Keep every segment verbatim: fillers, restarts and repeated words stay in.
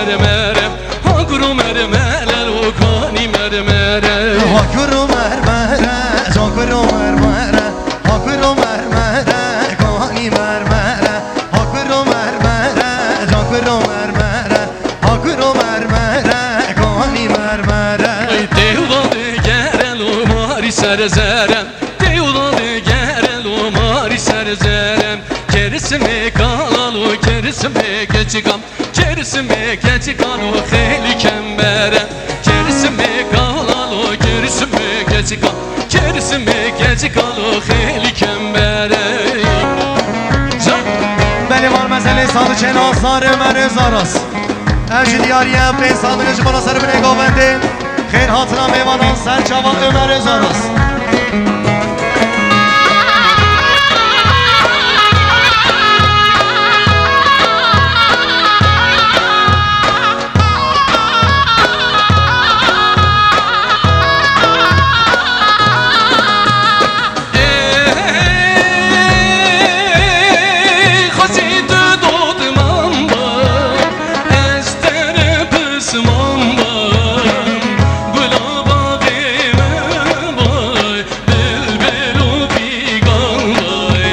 Mere mere, ha kuro mere mere, lo kanî mere mere. Ha kuro mere mere, can kuro mere mere, ha kuro mere mere, kanî mere mere, ha kuro mere mere, can kuro mere mere, ha kuro mere mere, kanî mere mere. Ey tê û va digere lo marî ser zere, tê û va digere lo marî ser zere. Kerisimê kalalo, kerisimê keçikam. Kerisimê keçikan û xêlî kembere. Kerisimê kalalo, kerisimê keçikan. Kerisimê keçikan û xêlî kembere. Can. Belê, mal mezelê sadıçên asar Ömer Özaras. Ev jî diyariye pê sadıçê ji bona ser binê govendê. Xêr hatina mêvanan ser çava Ömer Özaras. Ey, xwezî tu dotman ba, ez te re pisman ba, gula baxê me bay, bilbil û fîgan bay.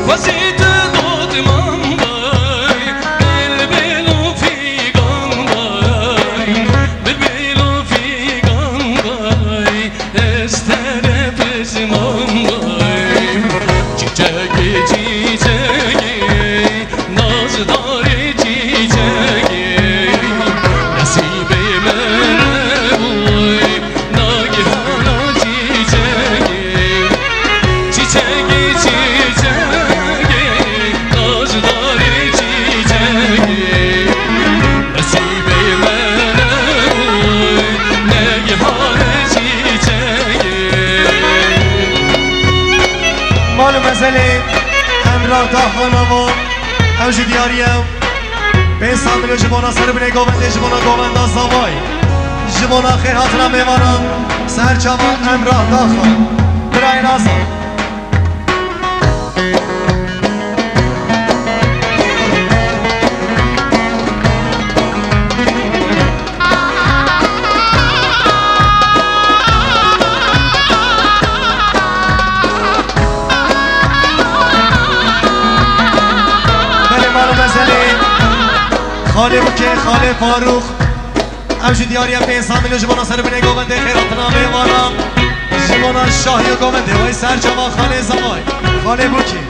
Xwezî tu dotman bay, bilbil û fîgan bay, bilbil û fîgan bay. Ez te re pişman bay. Çiçekî çiçekî, nazdarê çiçekî, nesîbê me nebûy, nagihana çiçekî. Çiçekî çiçekî, nazdarê çiçekî, nesîbê me nebûy, negihane çiçekî. Mal û mezelê Emrah Daxan ava, ew jî diyariye. Pênc sed milyon ji bona ser binê govendê, ji bona govenda zavay. Ji bona xêrhatina mêvanan, ser çava Emrah Daxan. Birayên Azad. Belê, mal û mezelê Xalê Bikê, Xalê Farûq. Ew jî diyariye pênc sed milyon ji bona ser binê govendê xêratina mêvana. Ji bona şahî û govendê wey ser çava Xalê Zavay. Xalê Bikê.